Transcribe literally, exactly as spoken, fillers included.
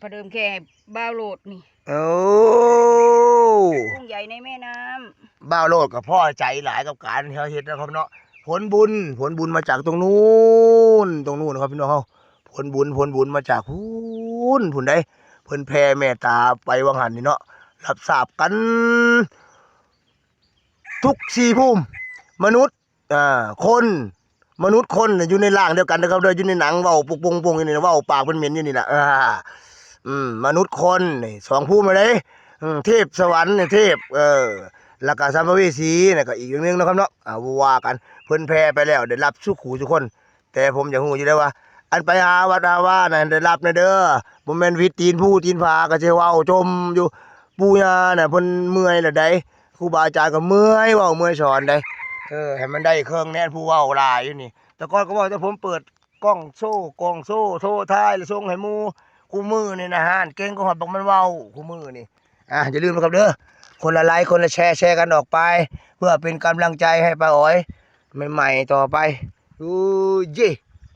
ประเดิมแค่ให้บ่าวโลดนี่ โอ้ กุ้งใหญ่ในแม่น้ำ บ่าวโลดก็พอใจหลายกับการที่เขาเฮ็ดนะครับเนาะ ผลบุญ ผลบุญมาจากตรงนู้น ตรงนู้นครับพี่น้องเฮา ผลบุญ ผลบุญมาจากพุ้นพุ้นใด เพิ่นแผ่เมตตาไปวังหันนี่เนาะ รับทราบกัน ทุกสี่ภูมิ มนุษย์ อ่า คน มนุษย์คนน่ะอยู่ในร่างเดียวกันนะครับเด้อ อยู่ในหนังเว้าปุกปงปงอยู่นี่นะ เว้าปากเป็นเหม็นอยู่นี่แหละ อ่า อืม มนุษย์คนนี่สองภูมิเลย อืม เทพสวรรค์นี่เทพ เออ แล้วก็สัมภเวสีนี่ก็อีกเรื่องหนึงนะครับเนาะ อ่า ว่ากัน เพิ่นแผ่ไปแล้ว ได้รับสุขูสุคน แต่ผมอยากฮู้อยู่แล้วว่า อันไปหาวัดหาวานั่นได้รับนะเด้อ บ่แม่นวิดตีนผู้ตีนผาก็สิเว้าจมอยู่ ปู่ย่าน่ะเพิ่นเมื่อยแล้วใด ครูบาอาจารย์ก็เมื่อยเว้าเมื่อยสอนใด เออ ให้มันได้เครื่องแน่นผู้เว้าหลายอยู่นี่ แต่ก่อนก็เว้าแต่ผมเปิดกล้องโชว์ กล้องโชว์ โทรถ่ายแล้วส่งให้หมู่ คู่มื้อนี่นะ ฮ้านเก่งกว่าฮอดบักมันเว้า คู่มื้อนี่ อ่ะ อย่าลืมนะครับเด้อ คนละไลค์ คนละแชร์ แชร์กันออกไป เพื่อเป็นกำลังใจให้ป้าอ๋อยใหม่ๆต่อไป อู้ยเย่